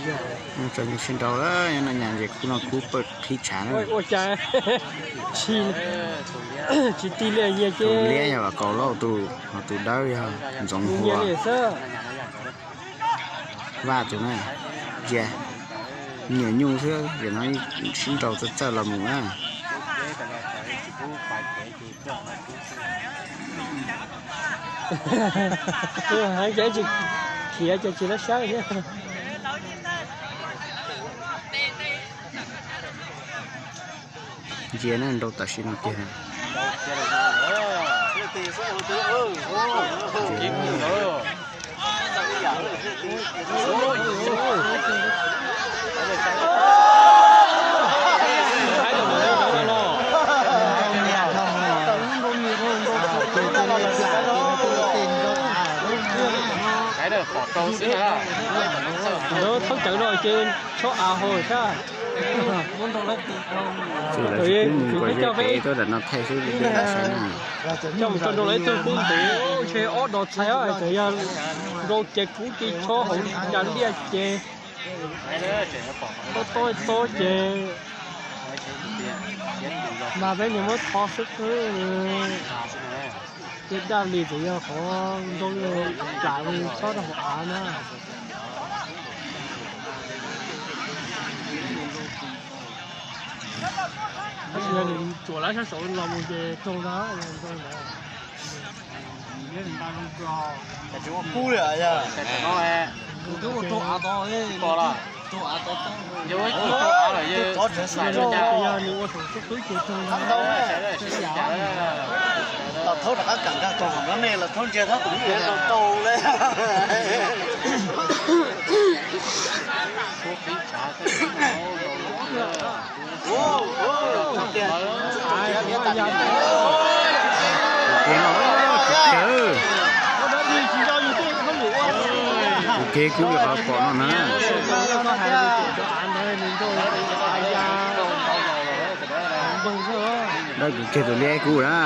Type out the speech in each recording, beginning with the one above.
Tso nyuj sib nraus lawm, nyob no nyas ces kub no kub pawg qhib tshav na. Ua cas tsis tig liaj yias ces. Tus liab yog Vam Kaus Lauj tus, ho tus dawb yog Ntxoov Hua. Vaj tus na, ntsia, me nyuam nyuj xwb, yam no sib nraus txawj txawj los mus na. Heev ces tsis khiav ces tsis lab sab thiab. Ntsia na, nrau tam sim no kiag. Thoob cawv no ces tshob av hauv sab. Txwm lawv tsis pub mus kom ze kev tuaj ram no thaij xwb, coj mus tso nrau lawv ib tug kub ntev ntshe ob dos txhais os, txawm yog nrau ces kub ces tshob hauv cas liaj ces tob tob tob ces mas peb niag muab tho xwb xwb. Ces daj li txawm yog qhov nrau plam li tsob rau hauv av na. Tab sis yog nws tsuam lawv sab saud los mus ces raug ntag, nrau ntawd. Yog nws ua saum xub qwb ces raug ntag. Los thaub rov qab kam nkag rau hauv no nej los thaub ntsia thaub tus ib rau rau le. Tus kev no, tus kev, tus kev kub li qhov pom no na. Dawb tus kiag tus liab kub na.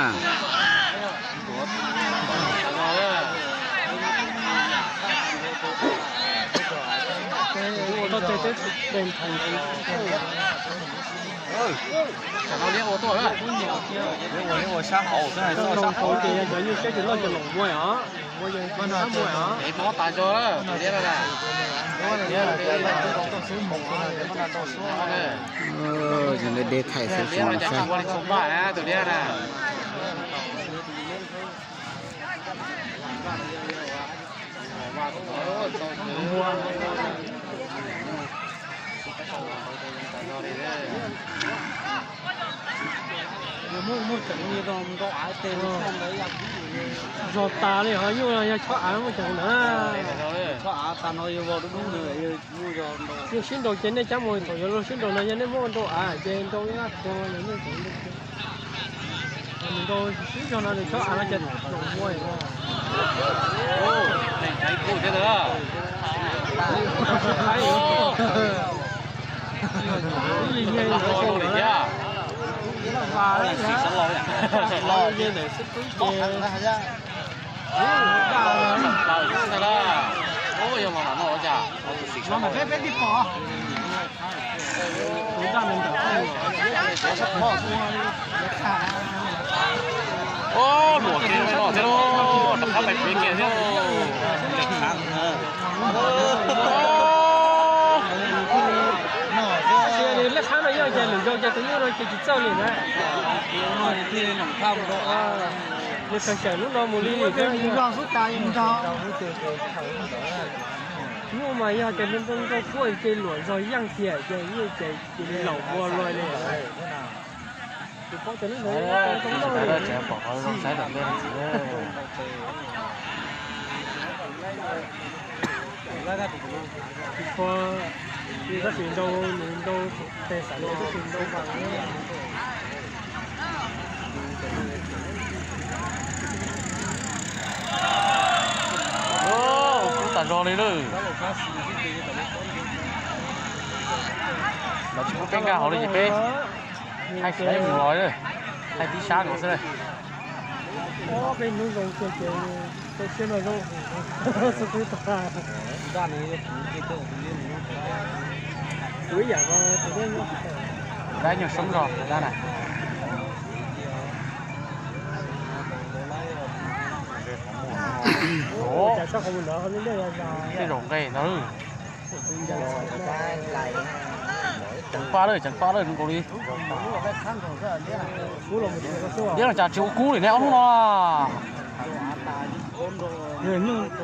Ua sab hauv xwb, sab hauv ces yog cov nyuj siab ces loj ces los muaj os. Muaj os. Deb tas zog, liab na. Deb thaij xwb tsis saib. Zog tas li ho nyuj yog chob av muaj cov ntawd. Nyuj sib nraus ces nej cab mus thaum yuav luag sib nraus no yog nej muab nrau av ces nrau ib lab kua los nyuj tau. Nws nrau sib zog no nws chob av no ces tau ua li ntawm xib qwb ces Luam kiag no thiab, rov qab pais pem kiag thiab. Lej qhab no yog ces lwm zaus ces tus nyuj no ces tsis txawj li na. Nws khaws xyaum lub no mus li. Nyuj mas yog tias nrau kub ces luam zog yeej tiag ces nyuj ces cia li laus ua luaj li. Tus paub tias lub ntawd zoo nkauj li. Tsis pom qhov zoo saib tom ntej no tsis. Tus pog tab sis nrau, nws nrau tes xav nrau tab sis nrau npaum. Kub tas zog li lawm. Lawv tsis pub peb nkag hauv li ces peb thaij kiag mus los, thaij tib sab nkaus xwb. Peb hnub zoo kiag ces Dab nyuag soob zog dab na. Tej zaum nqe ntag. Ceev faj lawm, ceev faj lawm zoo nkaus li. Liab los cas tsis ua kub li ne ob hnub no.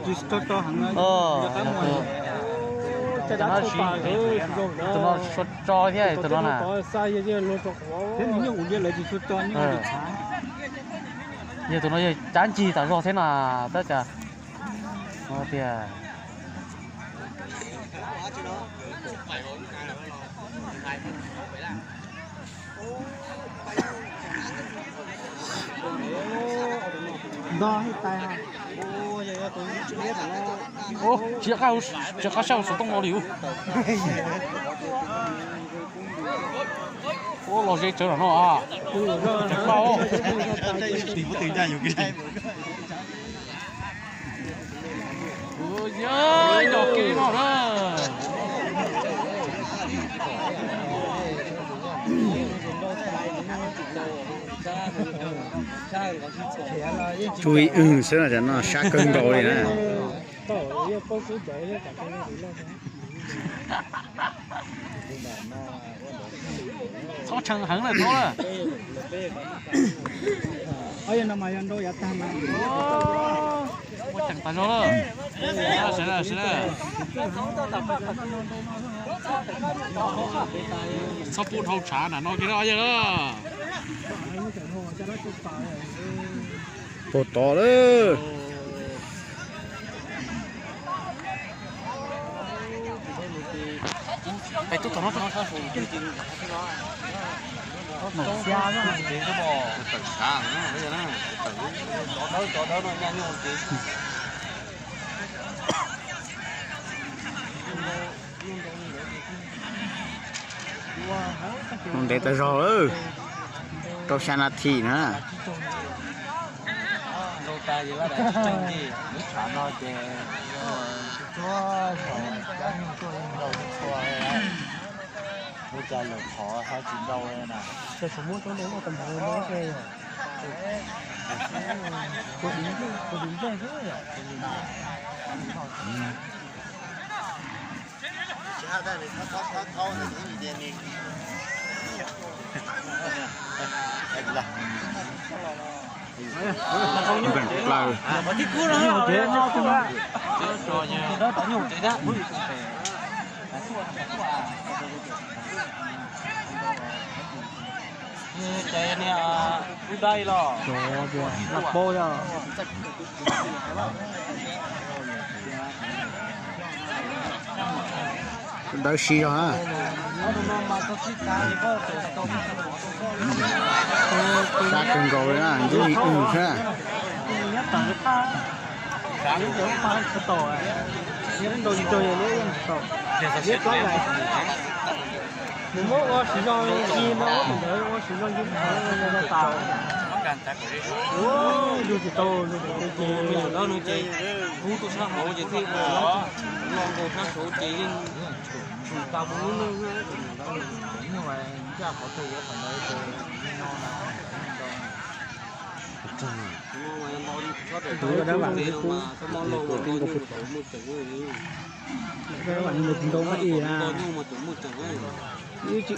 Tus no tsis tshua tso thiab tus no na. Yog tus no yog cab ncig tas zog thiab na, tab cas no tiag. Tsis, tsis qab sab xov tooj no li. Ua los ze tsawv no. Tsuas ib wb xwb no, cov no sab kawg nkaus li na. Txhob tshee heev lawm thaub lawm. Muaj ceem tas zog lawm. Sawv daws, sawv daws, txhob pub dhau tshav nram no kiag lawm yawg lawm. Puag tod lawm. Ntev tas zog lawm, rau xya nas this na. Lub tshav no ces ua cas lawm qhov ho tsis nrau na. Ces tshuav muab rau ntawm ua tau npaum no ces kuv dim nplej xwb yom. Npeem plaws. Ces niag ub dai los. Lam paub yog. Dawb si zog na. Sab kawg nkaus li na, ntub li wb xwb na. Nws muab ua siv zog yig no, ua siv zog yig tas. Ua yug tsis tau, yug tsis tau ces me nyuam dawb no ces kub tuaj sab hauv ces thiaj ua los nkaus sab saud ces yeej tshum tas mus lub neej. Ncaj qhov twg yuav qhov ntawd ces no na. Ntau mas tsis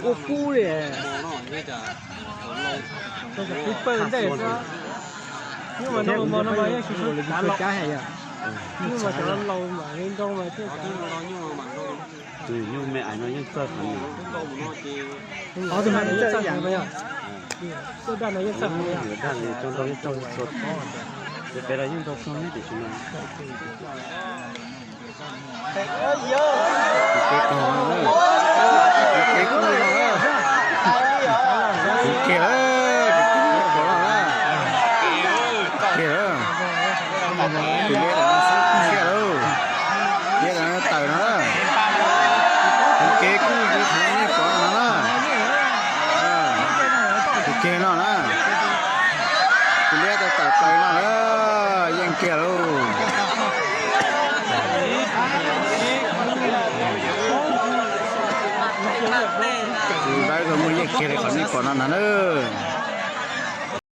ua kub li. Tau cov kub pawg ntej xwb. Nyuj mas no mas no mas yeej tsis tshua cav los. Nyuj mas cov laus mas li ntau mas thiaj cav. Tus nyuj me ais no yeej txawj heev. Ob tug no yeej txawj heev yom. Tuaj daj no yeej txawj heev yom. Daj no yeej txawj heev. Ces peb los yeej tau xyoo nyob tim tsis no. Tus kev kub no, tus kev kub no, tus kev lawm, tus kev lawm, tus kev lawm, tus liab lawm, tus liab lawm tawm no na, tus kev kub tus kev nej pom no na, tus kev no na, tus liab tawm tawm plaws no lawm. Yeej kiag lauj. Tus dawb tuaj muaj yeej kiag li qhov nej pom no ntag nawb.